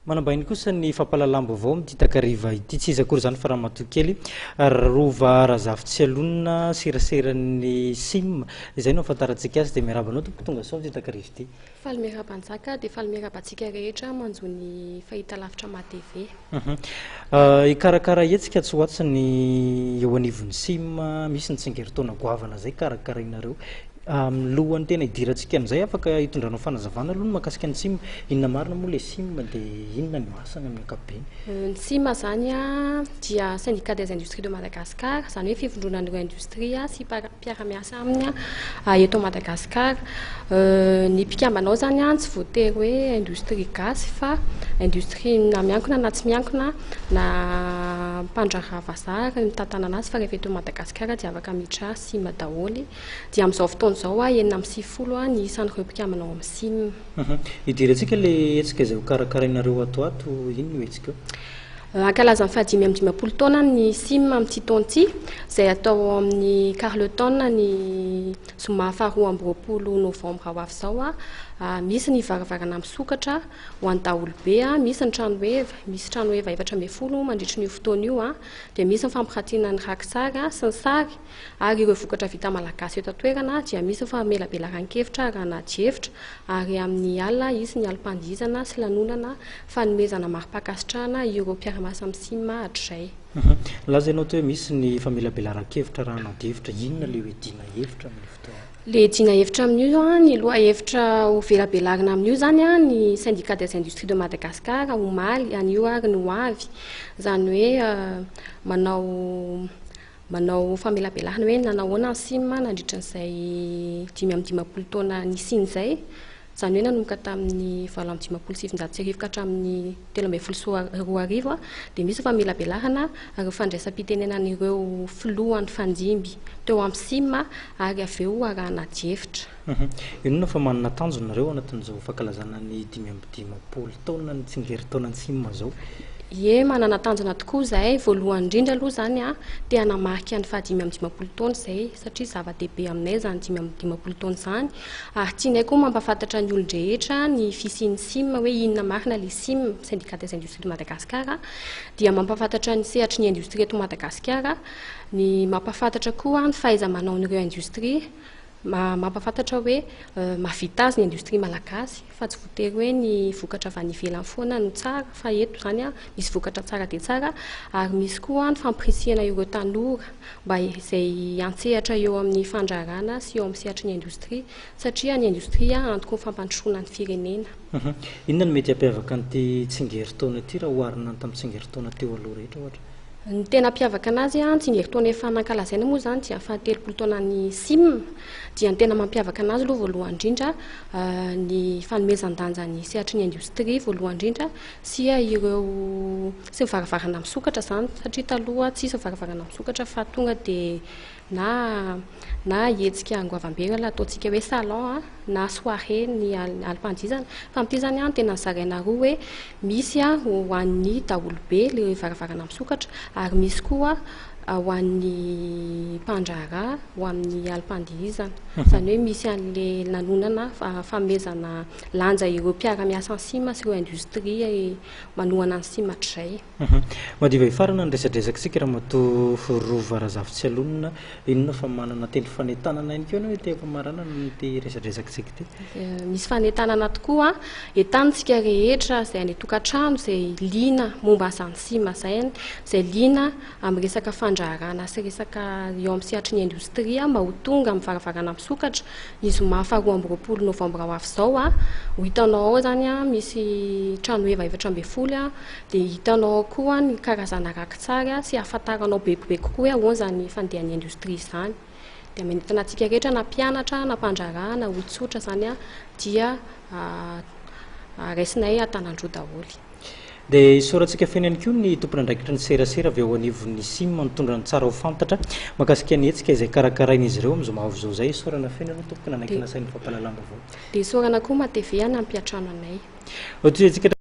Manambahiny kosa ny fampahalalam-baovao amin'ity takariva ity. Tsy iza akory izany fa ramatoa kely Rova Razafitsialonina, seraseran'ny sim. Izay no ahafantarantsika azy. Dia miarahaba anao tompoko tonga soa amin'ity takariva ity. Faly miarahaba anjaka dia faly miarahaba antsika rehetra manjo ny fahitalavitra MATV. Hikarakara hetsika atsy ho atsy ny eo anivon'ny sim. Misy ny tsingerin-taona goavana izay karakarainareo. Alohan'ny tena hidirantsika amin'izay, afaka hitondranao fanazavana aloha ny mahakasika ny sim. Inona marina moa ilay sim dia inona no asany amin'ny ankapobeny? Ny sim izany dia Syndicat des Industries de Madagascar, izany hoe fivondronan'ireo indostria sy mpiara-miasa aminy eto Madagasikara. Ny mpikambana ao izany tsy voatery hoe indostria gasy fa indostria na miankina na tsy miankina na mpandraharaha vazaha ary mitantana anazy fa rehefa eto Madagasikara dia afaka miditra sim daholo. Dia amin'izao fotoana izao, 96 ny isan'ireo mpikambana ao amin'ny sim. Hidirantsika ilay hetsika izay hokarakarainareo ato ho ato, inona io hetsika io? Hankalaza ny fahadimy amby 50 taonany ny sim amin'ity taona ity, izay hatao ao amin'ny Carlton ny zoma faharoa amby 20 novambra ho avy izao. Misy ny varavarana misokatra ho an'ny daholobe, misy ny tranoheva, misy tranoheva 14 mandritra io fotoana io, dia misy ny fampiratiana ny rakitsary sy ny sary. ary ireo vokatra vita malagasy eto an-toerana dia misy ny famelabelaran-kevitra arahana adihevitra ary amin'ny alina hisy ny alim-pandihizana sy lanonana fanomezana mari-pankasitrahana ireo mpiara-miasa amin'ny sim hatrizay. Nilaza ianao teo hoe misy ny famelabelaran-kevitra arahana adihevitra, inona ilay hoe dina hevitra amin'io fotoana io? Ilay dina hevitra amin'io, ny lohahevitra ho velabelarina amin'io izany ny Syndicat des Industries de Madagascar omaly, anio ary ny ho avy, izany hoe manao Manao famelabelahana hoe nanao ahoana ny sim nandritra an'izay 55 taona nisiany izay, izany hoe nanomboka tamin'ny 1958 ka hatramin'ny 2013 dia misy ny famelabelahana ary ny fandraisam-pitenenan'ireo filoha nifandimby teo amin'ny sim ary avy eo arahana adihevitra. Inona fa manana tanjona nareo anatin'izao fankalazana ny 55 taona ny tsingerin-taonan'ny sim izao? Ie, manana tanjona tokoa izahay. Voalohany indrindra aloha izany, te hanamarika ny faha 55 taona izay satria zava-dehibe aminay izany 55 taona izany ary tianay koa mampahafantatra ny olon-drehetra ny fisian'ny sim hoe inona marina ilay sim, Syndicat des Industries de Madagascar, dia mampahafantatra ny sehatry ny indostria eto Madagasikara, ny mampahafantatra koa ny fahaiza-manaon'ireo indostria. Mampahafantatra hoe mahavita azy ny indostria malagasy fa tsy voatery hoe ny vokatra avy any ivelany foana no tsara fa eto izany misy vokatra tsara dia tsara ary misy koa ny fampirisihana ireo tanora mba izay hiantsehatra eo amin'ny fandraharahana sy eo amin'ny sehatry ny indostria satria ny indostria antoky ny fampandrosoana ny firenena. Inona no mety hampiavaka an'ity tsingerin-taona ity raha oharina tamin'ny tsingerin-taona teo aloha rehetra ohatra? Ny tena hampiavaka anazy, ny tsingerin-taona efa nankalazaina moa izany dia faha 30 taonan'ny sim, dia ny tena mampiavaka anazy aloha voalohany indrindra ny fanomezan-danja ny sehatry ny indostria voalohany indrindra sy ireo sy ny varavarana misokatra izany satria taloha tsisy ny varavarana misokatra fa tonga dia na na hetsika goavambe na ataontsika hoe salon na soirée ny alim-pandihizana fa amin'ity izany no tena nozaraina roa hoe misy ho an'ny daholobe ilay varavarana misokatra ary misy koa ho an'ny mpandraharaha ho amin'ny alim-pandihizana izany hoe misy an'ilay lanonana fanomezana lanja ireo mpiara-miasa ny sim sy ireo indostria manohana ny sim hatrizay. Madiva hifarana ny resadresakitsika Ramatoa Rova Razafitsialonina, inona fa manana teny fanentanana ihany koa ianao ety am-pamaranana an'ity resadresakitsika ity? Misy fanentanana tokoa, entanintsika rehetra izay any an-tokantrano izay liana momba an'izany sim izay, izay liana amin'ny resaka fandraharahana sy resaka eo amin'ny sehatry ny indostria mba ho tonga amin'ny varavarana misokatra ny zoma faha 22 novambra ho avy izao. Ho hitanao ao izany misy tranoheva 14 Dia hitanao ao koa ny karazana rakitsary sy ahafantaranao bebe kokoa hoe ahoana izany fandehan'ny indostria izany. Dia manentana antsika rehetra na mpianatra na mpandraharaha na olon-tsotra izany dia raisinay an-tanan-droa daholo. Dia isaorantsika feno ihany koa ny tompon'andraikitry ny serasera avy eo anivon'ny sim nitondra ny tsara ho fantatra mahakasika ny hetsika izay karakarain'izy ireo amin'izao maha avy izao izay. Isaorana feno ianao tompoko nanaiky nasain'ny fampahalalam-baovao. Dia isaorana koa MATV nampiantrano anay. Hotohizantsika.